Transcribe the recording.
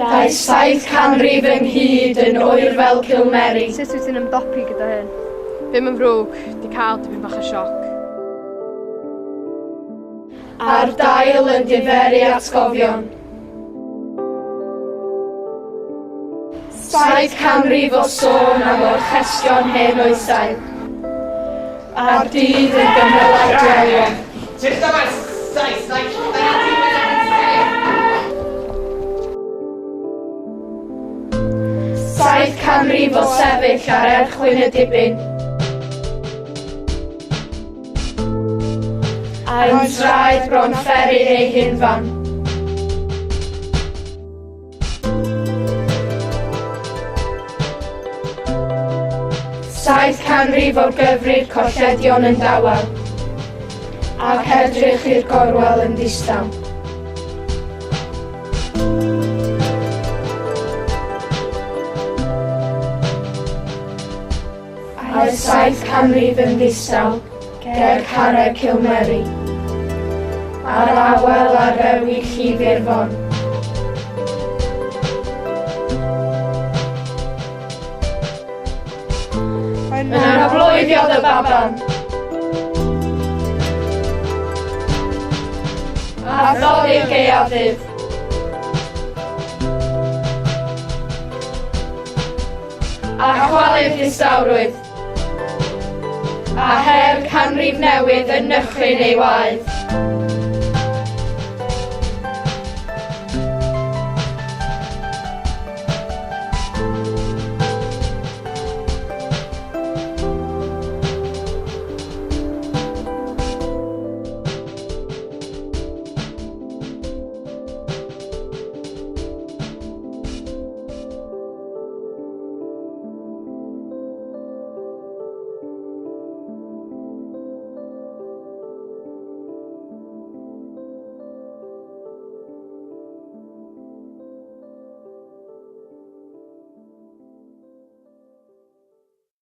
Daeth 7 canrif ynghyd yn oer fel cilmeri. Sut wyt ti'n ymdopi gyda hyn? Ddim yn ddrwg, 'di cael dipyn bach o sioc. A'r dail yn diferu atgofion. 7 canrif o sôn am orchestion hen oesau. A'r dydd yn gymylau dewrion. 7, 7, 7 canrif o sefyll ar erchwyn y dibyn. A'n traed bron fferru ei hunfan. 7 canrif o gyfri'r colledion yn dawel, ac edrych i'r gorwel yn ddistaw. A'r 7 canrif yn ddistaw ger carreg Cilmeri, a'r awel ar rewi llif Irfon. Yna bloeddiodd y baban. A thoddi'r gaeafdydd. A chwalu'r distawrwydd. A her canrif newydd yn nychryn ei waedd.